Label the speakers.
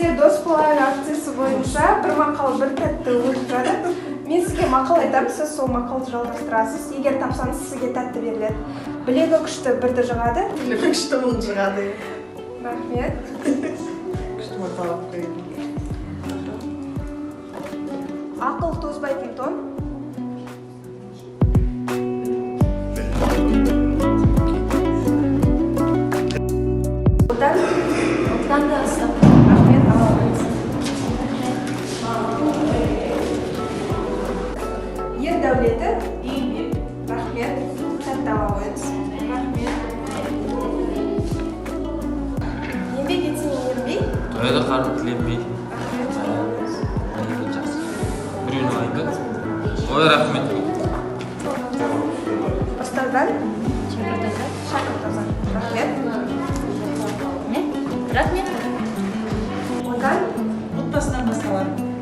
Speaker 1: Бізде «Дос болайық» акциясы бойынша «Бір мақал, бір тәтті» өтіп жатыр. Мен сізге мақал айтамын, сіз сол мақалды жалғастырасыз. Егер тапсаңыз, сізге тәтті беріледі. Білегі күшті бірді жығады.
Speaker 2: Білегі күшті мың жығады.
Speaker 1: Рахмет.
Speaker 2: Күшті мақал алып қойдым.
Speaker 1: Ақыл тозбайтын тон. Отан.
Speaker 3: Оттан да ыстық.
Speaker 1: Рахмет, ала қойыңыз. Ер дәулеті үйінде. Рахмет, тәтті ала қойыңыз. Рахмет. Еңбек етсең, ерінбей.
Speaker 4: Тояды қарын тіленбей.
Speaker 1: Рахмет.
Speaker 4: Екен, жақсы. Біреуін алайын ба? Ой, рахмет.
Speaker 1: Ұстаздан.
Speaker 3: Шәкірт озар.
Speaker 1: Шәкірт озар. Рахмет.
Speaker 3: Рахмет.
Speaker 1: Отан.
Speaker 2: Отбасынан басталады.